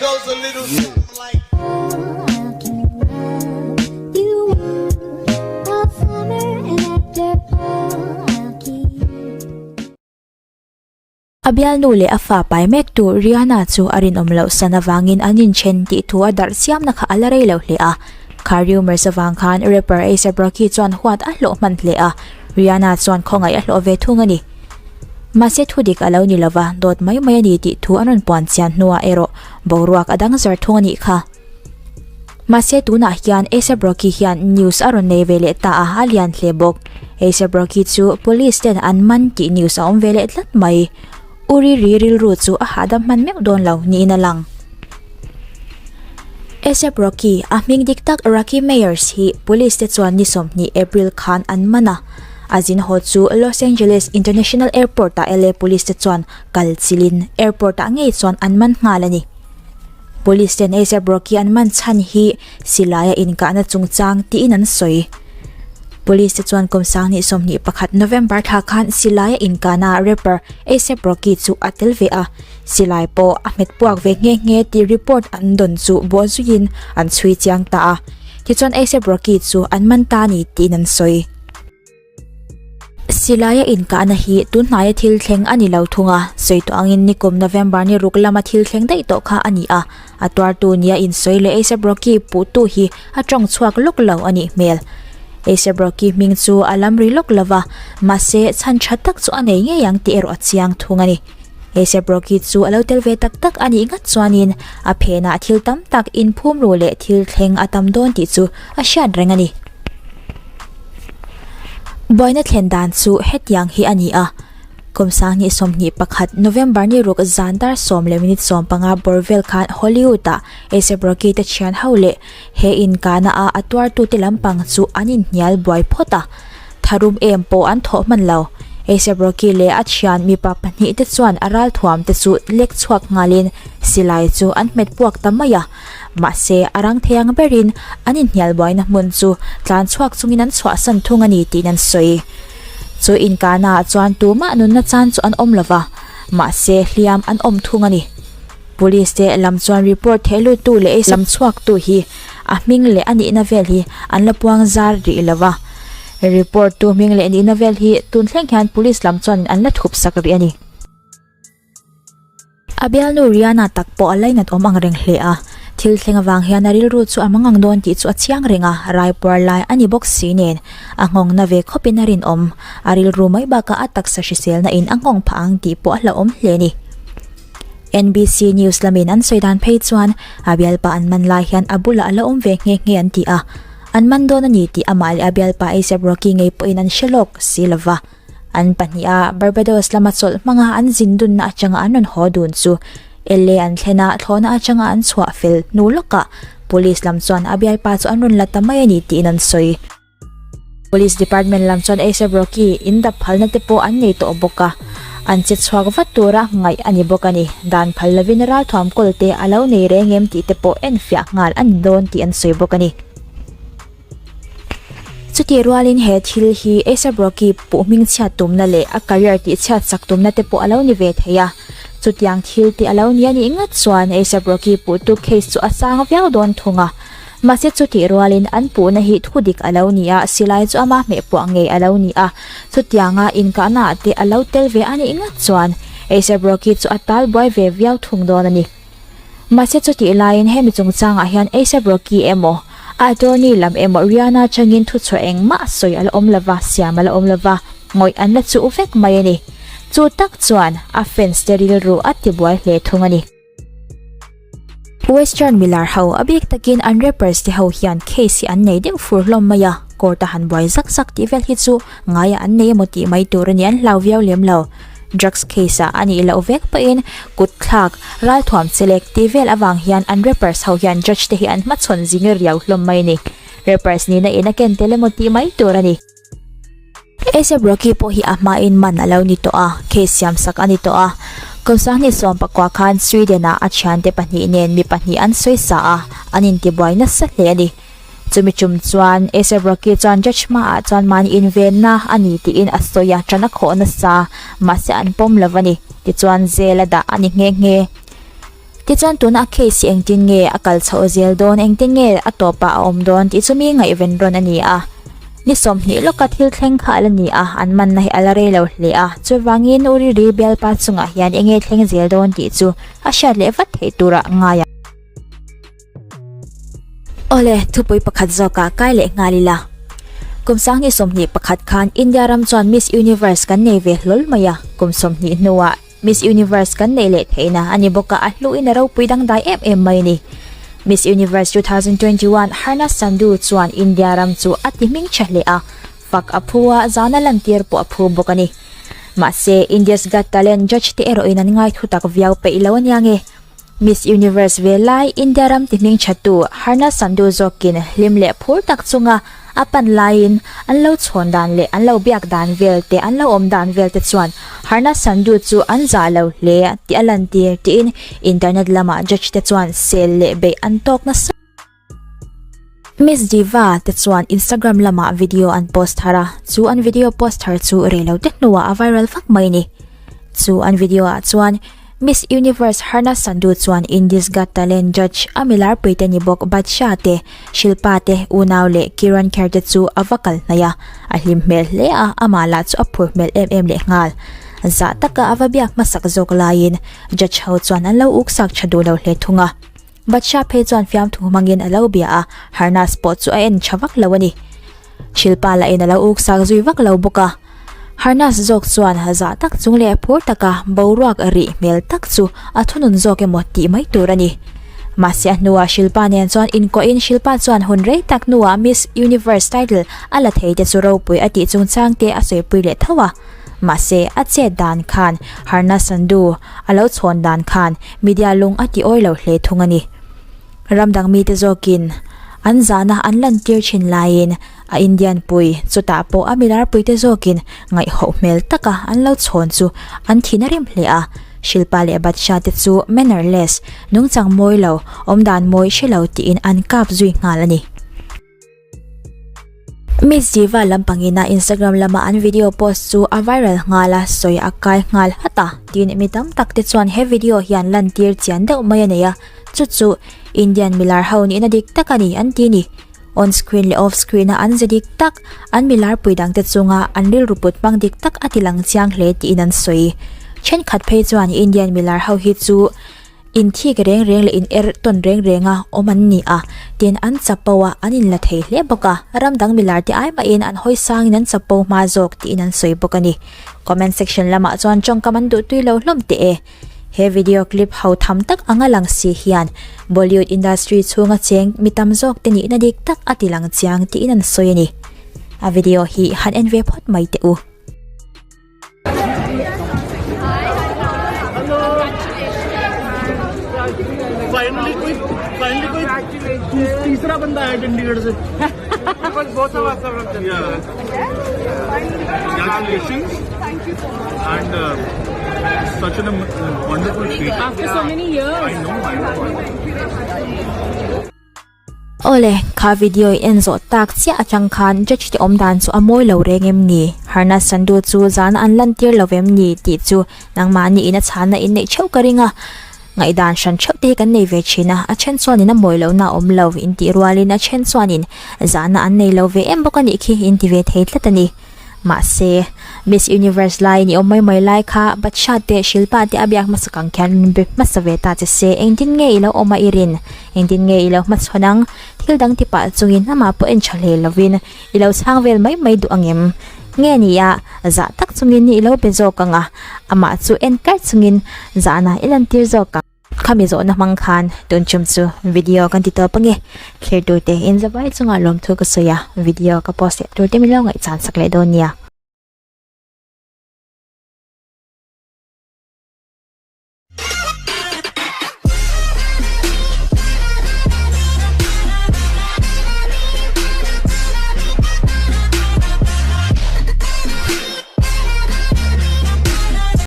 goes a little something like. A bialnu leh a fa pai mektu Rihanna chu a rinawm loh san avangin an inthen tih thu a darh chiamna kha a la rei lo hle a. Kha rumours avang khan rapper A$AP Rocky chuan huat a hlawh hman hle a, Rihanna chuan khawngaih a hlawh ve thung a ni. Mahse thu dik a lo ni lova, dawt mai mai a ni tih thu an rawn puan chian hnuah erawh boruak a dang zar thung a nih kha. Mahse tunah hian A$AP Rocky hian news a rawn nei ve leh ta a, a lian hle bawk. A$AP Rocky chu police ten an man tih news a awm ve leh tlat mai. U Ri Ri rilru chu a hahdam hman meuh dawn lo niin a lang. A$AP Rocky, a hming dik tak Rocky Meyers hi police te chuan ni 20 April khan an man a. A zin haw chu Los Angeles International Airport ah LA police te chuan kal chilhin airport ah ngei chuan an man nghal a ni. Police ten A$AP Rocky an man chhan hi silaia inkahna chungchang tiin an sawi. Police te chuan kum sanghnih 21 November thla khan silaia inkahna rapper A$AP Rocky chu a tel ve a, silai pawh a hmet puak ve nghe nghe tih report an dawn chu buah zuiin an chhui chiang ta a. Tichuan A$AP Rocky chu an man ta a ni tiin an sawi. Silaia inkahna hi tunhnaia thil thleng a ni lo thung a, sawi tawh angin nikum November ni ruk lama thil thleng daih tawh kha a ni a, a tuartu nia insawi leh A$AP Rocky puhtu hi a tawng chhuak lawk lo a nih hmel. A$AP Rocky hming chu a lam ri lawk lo va, mahse chhan tha tak chu a nei ngei ang tih erawh a chiang thung a ni. A$AP Rocky chu a lo tel ve tak tak a nih ngat chuanin a phenah thil tam tak inphum ru leh thil thleng a tam dawn tih chu a hriat reng a ni. Buaina thlen dan chu hetiang hi a ni a, kum sanghnih 21 November ni ruk zan dar sawm leh minute 15 bawr vel khan Hollywood ah A$AP Rocky te thian ho leh he inkahna a a tuartute lampang chu an inhnial buai phawt a, tharum em pawh an thawh hman lo. A$AP Rocky leh a thian mipa pahnih te chuan a ralthuam te chu lek chhuak nghalin silai chu an hmet puak ta mai a. Mahse, a rang thei ang berin an inhnial buaina hmun chu tlan chhuak chungin an chhuahsan thung a ni tiin an sawi. Chu inkahnaah chuan tumah nunna chan chu an awm lo va, mahse hliam an awm thung a ni. Police te lam chuan report theh luttu leh ei lam chhuaktu hi a hming leh a nihna vel hi an la puang zar rih lo va. Report tu hming leh nihna vel hi tun thleng hian police lam chuanin an la thup sak rih a ni. A bialnu Rihanna tak pawh a lainat awm ang reng hle a, thil thleng avang hian a rilru chu a mang ang dawn tih chu a chiang reng a, raipuar lai a ni bawk si nen a nghawng na ve khawpin a rinawm. A rilru mai bakah a taksa hriselna in a nghawng phah ang tih pawh a hlauhawm hle a ni. NBC News lamin an sawi dan phei chuan a bialpa an man lai hian a bulah a la awm ve nghe nghe an ti a, an man dawn a ni tih amah leh a bialpa A$AP Rocky ngei pawhin an hre lawk si lova. An pahniha Barbados lama chawlh hmanga an zin dunna atanga an rawn haw dun chu LA an thlen a, thlawhna atanga an chhuah fel hnu lawkah Police lam chuan a bialpa chu an rawn la ta mai a ni tiin an sawi. Police Department lam chuan A$AP Rocky in dap phalna te pawh an nei tawh bawk a, an che chhuak vat tura ngaih a ni bawk a ni. Dan phal lovin ralthuam kawl te a lo nei reng em tih te pawh enfiah nghal a ni dawn tih an sawi bawk a ni. Chutih rualin he thil hi A$AP Rocky puh hming chhiat tumna leh a career tih chhiat sak tumna te pawh a lo ni ve thei a. Chutiang thil te a lo ni a nih ngat chuan A$AP Rocky puhtu case chu a sang viau dawn thung a. Mahse chutih rualin an puhna hi thu dik a lo ni a, silai chu ama hmeh puah ngei a lo ni a. Chutianga inkahna ah te a lo tel ve a nih ngat chuan A$AP Rocky chu a tal buai ve viau thung dawn a ni. Mahse chutih laiin hemi chungchangah hian A$AP Rocky emaw, a attorney lam emaw Rihanna changin thuchhuah engmah sawi a la awm lova, siam a la awm lova, ngawih an la chuh vek mai a ni. Chu tak chuan a fans te rilru a tibuai hle thung a ni. Western milar ho a bik takin an rappers te ho hian case hi an nei deuh fur hlawm mai a, court a han buai zak zak tih vel hi chu ngaia an nei emaw tih mai tur a ni an hlau viau lem lo. Drugs case ah a nih loh vek pawhin kut thlak, ralthuam chelek tih vel avang hian an rappers ho hian judge te hi an hmachhawn zing riau hlawm mai a ni. Rappers nihna in a ken tel emaw tih mai tur a ni. A$AP Rocky pawh hi a hmain man a lo ni tawh a, case siam sak a ni tawh a. Kum sanghnih 19 khan Sweden ah a thiante pahnih nen mi pahnih an sawi sa a, an intibuai nasa hle a ni. Chumi tum chuan A$AP Rocky chuan judge hmaah chuan mahni invenna a ni tiin a sawi a, ṭan a khawh nasa, mahse an pawm lo a ni. Tichuan jail a dah a ni nghe nghe. Tichuan tuna a case hi engtin nge a kal chhoh zel dawn, engtin nge a tawpah a awm dawn tih chu mi ngaihven rawn a ni a. Ni 20 lawka thil thleng kha a la ni a, an manna hi a la rei lo hle a, chuvangin U Riri bialpa chungah hian enge thleng zel dawn tih chu a hriat leh vat theih turah ngai ang. Awle, thupui pakhat zawkah kai leh nghal ila. Kum sanghnih 21 khan India ram chuan Miss Universe kan nei ve hlawl mai a, kum 20 hnuah Miss Universe kan neih leh theihna a ni bawk a, a hluin a ropui dangdai em em mai a ni. Miss Universe 2021 Harnaaz Sandhu chuan India ram chu a ti hming tha hle a, fak a phu a, zana lantir pawh a phu bawk a ni. Mahse, India's Got Talent judge te erawhin an ngai thu tak viau peih lo ania nge. Miss Universe ve lai India ram ti hming thattu Harnaaz Sandhu zawkin hlim leh phur tak chunga a pan laiin an lo chhawn dan leh an lo biak dan vel te an lo awm dan vel te chuan Harnaaz Sandhu chu an zah lo hle tih a lantir tiin internet lamah judge te chuan sel leh beih an tawk nasa. Miss Diva te chuan Instagram lamah video an post thar a, chu an video post thar chu rei lo te hnuah a viral vak mai a ni. Chu an video ah chuan Miss Universe Harnaaz Sandhu chuan India's Got Talent judge a milar puite ni bawk Badshah te, Shilpa te, unau leh Kiran Kher te chu a va kal hnaih a, a hlim hmel hle a, amah lah chu a phur hmel em em leh nghal. Zah taka a va biak hmasak zawk laiin judge ho chuan an lo uksak tha duh lo hle thung a. Badshah phei chuan fiamthu hmangin a lo bia a, Harnaaz pawh chu a en tha vak lo a ni. Shilpa lahin a lo uksak zui vak lo bawk a. Harnaaz zawk chuan zah tak chung leh phur taka boruak rih hmel tak chu a thunun zawk emaw tih mai tur a ni. Mahse a hnuah Shilpa nen chuan inkuahin Shilpa chuan hun rei tak hnuah Miss Universe title a la thei te chu ropui a tih chungchang te a sawipui leh tho a. Mahse, a chet dan khan Harnaaz Sandhu a lo chhawn dan khan media lung a ti awi lo hle thung a ni. Ram dang mite zawkin an zahna an lantir thin laiin a Indian pui chutah pawh a milar puite zawkin ngaihhoh hmel taka an lo chhawn chu an thin a rim hle a. Shilpa leh Badshah te chu mannerless, nungchang mawi lo, awmdan mawi hre lo tiin an kap zui nghal a ni. Miss Diva lampangin a Instagram lama an video post chu a viral nghal a, sawi a kai nghal hat a. Tin, mi tam tak te chuan he video hian lantir chian deuh mai a nei a, chu chu Indian milar ho nihna dik tak a ni an ti ni. On screen leh off screen a an ze dik tak, an milar pui dang te chunga an rilru put hmang dik tak a ti lang chiang hle tiin an sawi. Thenkhat phei chuan Indian milar ho hi chu Inthik reng reng leh in er tawn reng renga awm an ni a, tin an chapo a, an inla thei hle bawk a, ram dang milar te ai mahin an hawi sangin an chapo hma zawk tiin an sawi bawk a ni. Comment section lamah chuan tawngkam an duh tui lo hlawm teh e. He video clip ho tham tak anga lang si hian Bollywood industry chhunga cheng mi tam zawk te nihna dik tak a ti lang chiang tiin an sawi a ni. A video hi han en ve phawt mai teh u. Finally कोई finally कोई तीसरा बंदा आया चंडीगढ़ से Congratulations. Thank you so much. And such an wonderful feat. After so many years. I know, I know. Awle, kha video i en zawh tak chiah atang khan judge te awm dan chu a mawi lo reng em ni? Harnaaz Sandhu chu zana an lantir lo em ni tih chu nangmahni in a chhanna in neih theuh ka ring a. Ngaihdan hran theuh te hi kan nei ve thin a, a then chuanin a mawi lohna a awm lo in tih rualin a then chuanin zahna an nei lo ve em bawk a nih khi in ti ve thei tlat a ni. Mahse, Miss Universe laiin i awm mai mai lai kha Badshah te Shilpa te a biak hmasak ang khian rawn be hmasa ve ta che se, engtin nge i lo awm a i rin? Engtin nge i lo hmachhawn ang? Thil dang ti pah chungin amah pawh en tha hle lovin i lo chhang vel mai mai duh ang em? Nge ni a, zah tak chungin i lo be zawk ang a, amah chu en kar chungin zahna i lantir zawk ang. Khami zawhna hmang khan tun chum chu video kan ti tawp ange. Thlir turte in zavai chungah lawmthu ka sawi a, video ka post leh turte min lo ngaihchan sak leh dawn nia.